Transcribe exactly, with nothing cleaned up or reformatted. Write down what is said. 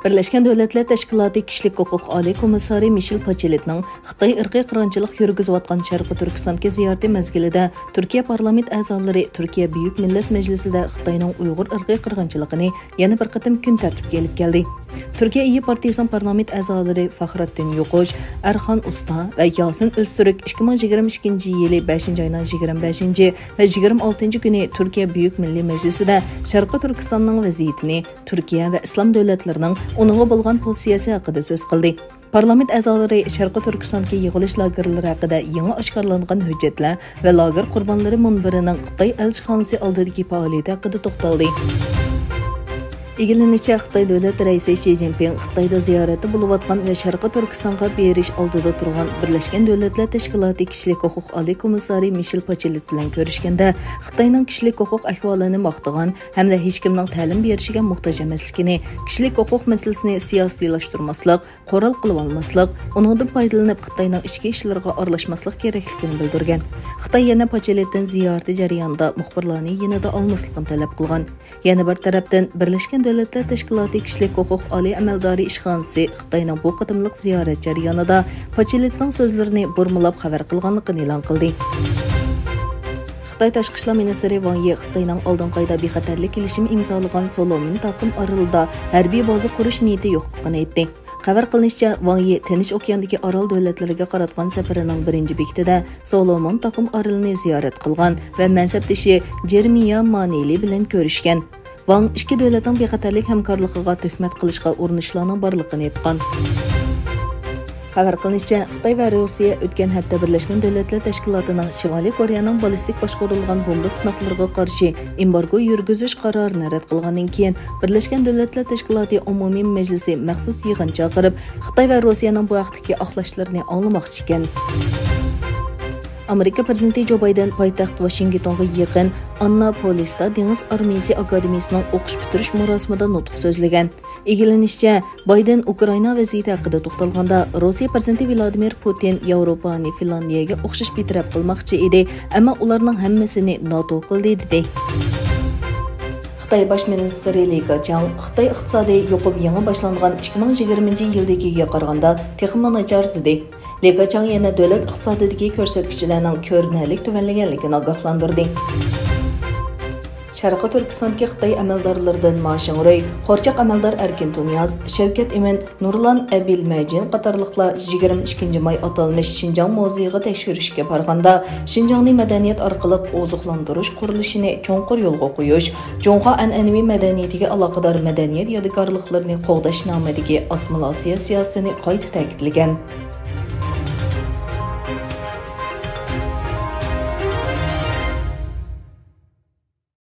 بىرلەشكەن دۆلەتلەر تەشكىلاتى كىشىلىك ھوقۇق ئالىي كومىسسارى مىشېل پاچېلېتنىڭ خىتاي ئىرقىي قىرغىنچىلىق يۈرگۈزۈۋاتقان شەرقىي تۈركىستاندىكى زىيارىتى مەزگىلىدە تۈركىيە پارلامېنت ئەزالىرى تۈركىيە بۈيۈك مىللەت مەجلىسىدە خىتاينىڭ ئۇيغۇر ئىرقىي قىرغىنچىلىقىنى يەنە بىر قېتىم كۈن تەرتىپكە ئېلىپ كەلدى. تۈركىيە ئىيى پارتىيىسىنىڭ پارلامېنت ئەزالىرى فەخرەتتىن يوقۇش، ئەرخان ئۇستا ۋە ياسىن ئۆزتۈرك ئىككى مىڭ يىگىرمە ئىككىنچى يىلى بەشىنچى ئاينىڭ يىگىرمە بەشىنچى ۋە يىگىرمە ئالتىنچى كۈنى تۈركىيە بۈيۈك مىللىي مەجلىسىدە شەرقىي تۈركىستاننىڭ ۋەزىيىتىنى، تۈركىيە ۋە ئىسلام دۆلەتلىرىنىڭ ئۇنىڭغا بولغان پوزىتسىيەسى ھەققىدە سۆز قىلدى. پارلامېنت ئەزالىرى شەرقىي تۈركىستاندىكى يىغىلىش لاگېرلىرى ھەققىدە يېڭى ئاشكارىلانغان ھۆججەتلەر ۋە لاگېر قۇربانلىرى مۇنبىرىنىڭ خىتاي ئەلچىخانىسى ئالدىدىكى پائالىيىتى ھەققىدە توختالدى. ئىگىلىنىشىچە، خىتاي دۆلەت رەئىسى شى جىنپىڭ خىتايدا زىيارەتتە بولۇۋاتقان ۋە شەرقىي تۈركىستانغا بېرىش ئالدىدا تۇرغان بىرلەشكەن دۆلەتلەر تەشكىلاتى كىشىلىك ھوقۇق ئالىي كومىسسارى مىشېل پاچېلېت بىلەن كۆرۈشكەندە، خىتاينىڭ كىشىلىك ھوقۇق ئەھۋالىنى ماختىغان ھەمدە ھېچكىمنىڭ تەلىم بېرىشىگە موھتاج ئەمەسلىكىنى، كىشىلىك ھوقۇق مەسىلىسىنى سىياسىيلاشتۇرماسلىق، قورال قىلىۋالماسلىق، ئۇنىڭدىن پايدىلىنىپ خىتاينىڭ ئىچكى ئىشلىرىغا ئارىلاشماسلىق كېرەكلىكىنى بىلدۈرگەن. خىتاي يەنە پاچېلېتتىن زىيارىتى جەريانىدا مۇخبىرلارنى يېنىدا ئالماسلىقىنى تەلەپ قىلغان. يەنە بىر تەرەپتىن، بىرلەشكەن دۆلەتلەر تەشكىلاتى كىشىلىك ھوقۇق ئالىي ئەمەلدارى ئىشخانىسى خىتاينىڭ بۇ قېتىملىق زىيارەت جەريانىدا پاچېلېتنىڭ سۆزلىرىنى بۇرمىلاپ خەۋەر قىلغانلىقىنى ئېلان قىلدى. خىتاي تاشقى ئىشلار مىنىستىرى ۋاڭ يى خىتاينىڭ ئالدىنقى ئايدا بىخەتەرلىك كېلىشىمى ئىمزالىغان سولومون تاقىم ئارىلىدا ھەربىي بازا قۇرۇش نىيىتى يوقلۇقىنى ئېيتتى. خەۋەر قىلىنىشىچە، ۋاڭ يى تىنچ ئوكياندىكى ئارال دۆلەتلىرىگە قاراتقان سەپىرىنىڭ بىرىنچى بېكىتىدە سولومون تاقىم ئارىلىنى زىيارەت قىلغان ۋە مەنسەپدىشى جېرېمىيا مانېلى بىلەن كۆرۈشكەن. ۋاڭ ئىككى دۆلەتنىڭ بىخەتەرلىك ھەمكارلىقىغا تۆھمەت قىلىشقا ئۇرۇنۇشلارنىڭ بارلىقىنى ئېيتقان. خەۋەر قىلىنىشىچە، خىتاي ۋە روسىيە ئۆتكەن ھەپتە بىرلەشكەن دۆلەتلەر تەشكىلاتىنىڭ شىمالىي كورېيەنىڭ بالىستىك باشقۇرۇلغان بومبا سىناقلىرىغا قارشى ئېمبارگو يۈرگۈزۈش قارارىنى رەت قىلغاندىن كېيىن، بىرلەشكەن دۆلەتلەر تەشكىلاتى ئومۇمىي مەجلىسى مەخسۇس يىغىن چاقىرىپ، خىتاي ۋە روسىيەنىڭ بۇ ھەقتىكى ئاقلاشلىرىنى ئاڭلىماقچى ئىكەن. ئامېرىكا پىرېزىدېنتى جو بايدېن پايتەخت ۋاشىنگتونغا يېقىن ئانناپولىستا دېڭىز ئارمىيىسى ئاكادېمىيىسىنىڭ ئوقۇش پۈتتۈرۈش مۇراسىمىدا نۇتۇق سۆزلىگەن. ئىگىلىنىشىچە، بايدېن ئۇكرائىنا ۋەزىيىتى ھەققىدە توختالغاندا، روسىيە پىرېزىدېنتى ۋلادىمىر پۇتىن ياۋروپانى فىنلاندىيەگە ئوخشاش بىتەرەپ قىلماقچى ئىدى، ئەمما ئۇلارنىڭ ھەممىسىنى ناتو قىلدى، دېدى. خىتاي باش مىنىستىرى لى كېچياڭ خىتاي ئىقتىسادى يۇقۇپ يېڭى باشلانغان ئىككى مىڭ يىگىرمىنچى يىلدىكىگە قارىغاندا تېخىمۇ ناچار، دېدى. لى كېچياڭ يەنە دۆلەت ئىقتىسادىدىكى كۆرسەتكۈچلەرنىڭ كۆرۈنەرلىك تۆۋەنلىگەنلىكىنى ئاگاھلاندۇردى. شەرقىي تۈركىستاندىكى خىتاي ئەمەلدارلىرىدىن ما شىڭرۇي، قورچاق ئەمەلدار ئەركىن تۇنىياز، شەۋكەت ئىمىن، نۇرلان ئەبىل مەجىن قاتارلىقلار يىگىرمە ئىككىنچى ماي ئاتالمىش شىنجاڭ مۇزېيىغا تەكشۈرۈشكە بارغاندا، شىنجاڭنى مەدەنىيەت ئارقىلىق ئوزۇقلاندۇرۇش قۇرۇلۇشىنى چوڭقۇر يولغا قويۇش، جۇڭخۇا ئەنئەنىۋى مەدەنىيىتىگە ئالاقىدار مەدەنىيەت يادىكارلىقلىرىنى قوغداش نامىدىكى ئاسسىمىلياتسىيە سىياسىتىنى قايتا تەكىتلىگەن.